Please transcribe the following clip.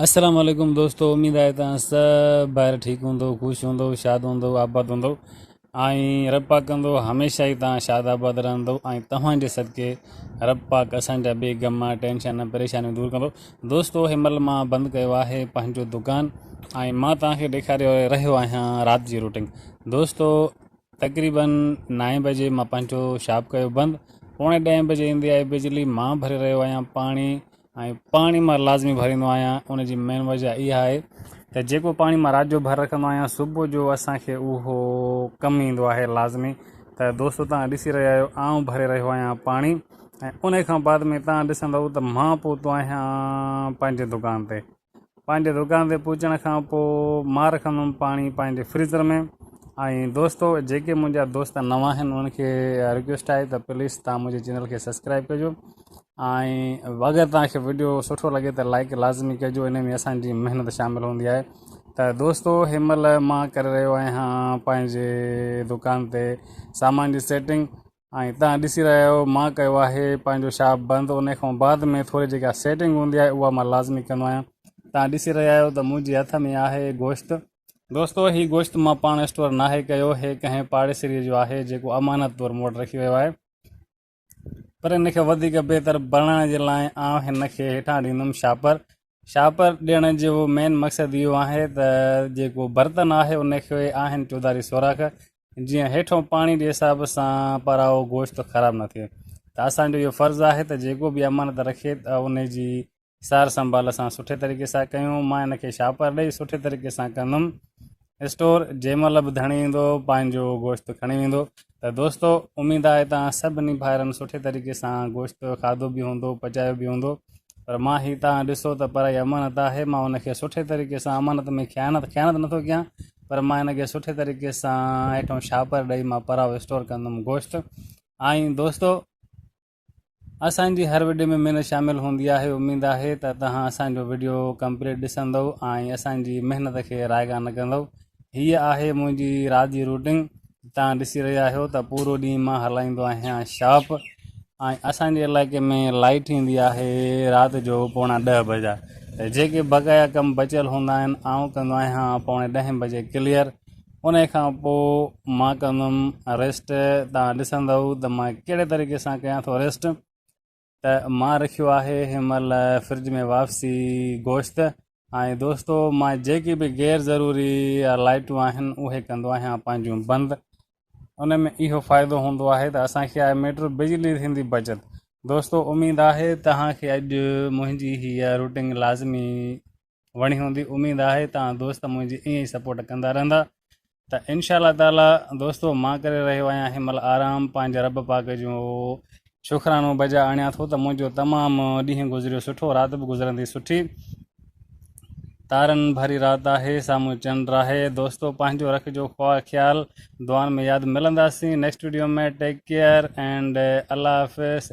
السلام عليڪم دوستو اميد آهي توهان سڀ ڀائر ٺيڪ هوندو خوش هوندو شاد هوندو آباد هوندو ۽ رب پاڪ ڪندو هميشه ئي توهان شاد آباد رهندو ۽ توهان جي صدقي رب پاڪ اسان جا به غم ٽينشن پريشانيون دور ڪندو دوستو هن مهل مان بند ڪيو آهي پنهنجو دڪان ۽ مان توهان کي ڏيکاري رهيو آهيان رات جي روٽنگ دوستو تقريبن نائين بجي مان پنهنجو شاپ ڪيو بند پوڻي ڏهين بجي ايندي آهي بجلي مان ڀري رهيو آهيان پاڻي ۽ پاڻي مان لازمي ڀريندو آهيان ان جي مين وجه اها آهي ته جيڪو پاڻي مان رات جو ڀر رکندو آهيان صبح جو اسانکي اهو ڪم ايندو آهي لازمي ته دوستو تان ڏسي رهيا آهيو آئون ڀري رهيو آهيان پاڻي ۽ ان کان بعد ۾ تان ڏسندو ته مان پهتو آهيان پنهنجي دڪان تي پنهنجي دڪان تي پهچڻ کان پوء مان رکندم پاڻي پنهنجي فريزر ۾ ۽ دوستو جيڪي منهنجا دوست نوان آهن انهن کي رڪويسٽ آهي ته پليز تان منهنجي چينل کي سبسڪرائب ڪجو ۽ اگر تان کي وڊيو سٺو لڳي ته لائڪ لازمي ڪجو ان ۾ اسان جي محنت شامل هوندي آهي ته دوستو هن مهل مان ڪري رهيو آهيان پنهنجي دڪان تي سامان جي سيٽنگ ۽ توهان ڏسي رهيا آهيو مان ڪيو آهي پنهنجو شاپ بند ان کان بعد ۾ ٿوري جيڪا سيٽنگ هوندي آهي اها مان لازمي ڪندو آهيان توهان ڏسي رهيا آهيو ته منهنجي هٿ ۾ آهي گوشت دوستو هي گوشت مان پاڻ اسٽور ناهي ڪيو هي ڪنهن پاڙيسري جو آهي جيڪو امانت طور مون وٽ رکي ويو آهي پر ان کي وڌيڪ بهتر بڻائڻ جي لاء آئون هن کي هيٺان ڏيندم شاپر شاپر ڏيڻ جو مين مقصد اهو آهي ته جيڪو برتن آهي ان کي آهن چوڌاري سوراخ جيئن هيٺون پاڻي جي حساب سان پرائو گوشت خراب نه ٿئي ته اسان جو اهو فرض آهي ته جيڪو به امانت رکي ته ان جي سار سنڀال اسان سٺي طريقي سان ڪيون مان ان کي شاپر ڏئي سٺي طريقي سان ڪندم اسٽور جنهن مهل به ڌڻي ايندو پنهنجو گوشت کڻي ويندو ته دوستو اميد آهي توهان سڀني ڀائرن سٺي طريقي سان گوشت کاڌو به هوندو پچايو به هوندو پر مان هي توهان ڏسو ته پرائي امانت آهي مان ان کي سٺي طريقي سان امانت ۾ خيانت خيانت نٿو ڪيان پر مان ان کي سٺي طريقي سان هيٺون شاپر ڏئي مان پرائو اسٽور ڪندم گوشت ۽ دوستو اسان جي هر وڊيو ۾ محنت شامل هوندي آهي اميد آهي ته توهان اسان جو وڊيو ڪمپليٽ ڏسندو ۽ اسان جي محنت کي رائگان نه ڪندو هيء آهي منهنجي رات جي روٽنگ توهان ڏسي رهيا آهيو ته پورو ڏينهن مان هلائيندو آهيان شاپ ۽ اسان جي علائقي ۾ لائٽ ايندي آهي رات جو پوڻا ڏهه بجا ته جيڪي بقايا ڪم بچيل هوندا آهن آئون ڪندو آهيان پوڻي ڏهين بجي ڪليئر انهي کان پوء مان ڪندم ريسٽ توهان ڏسندؤ ته مان ڪهڙي طريقي سان ڪيان ٿو ريسٽ ته مان رکيو آهي هن مهل فرج ۾ واپسي گوشت ۽ دوستو مان جيڪي به غير ضروري لائٽون آهن اهي ڪندو آهيان پنهنجون بند ان ۾ اهو فائدو هوندو آهي ته اسان کي آهي ميٽر بجلي ٿيندي بچت دوستو اميد آهي توهان کي اڄ منهنجي هيء روٽنگ لازمي وڻي هوندي اميد آهي توهان دوست منهنجي ائين ئي سپورٽ ڪندا رهندا ته انشاء الله تعالي دوستو مان ڪري رهيو آهيان هن مهل آرام پنهنجي رب پاڪ جو شڪرانو بجا آڻيان ٿو ته منهنجو تمام ڏينهن گذريو سٺو رات به گذرندي سٺي تارن ڀري رات آهي سامهون چنڊ آهي دوستو پنهنجو رکجو خيال دعائن ۾ ياد ملنداسين next video ۾ take care and Allah Hafiz.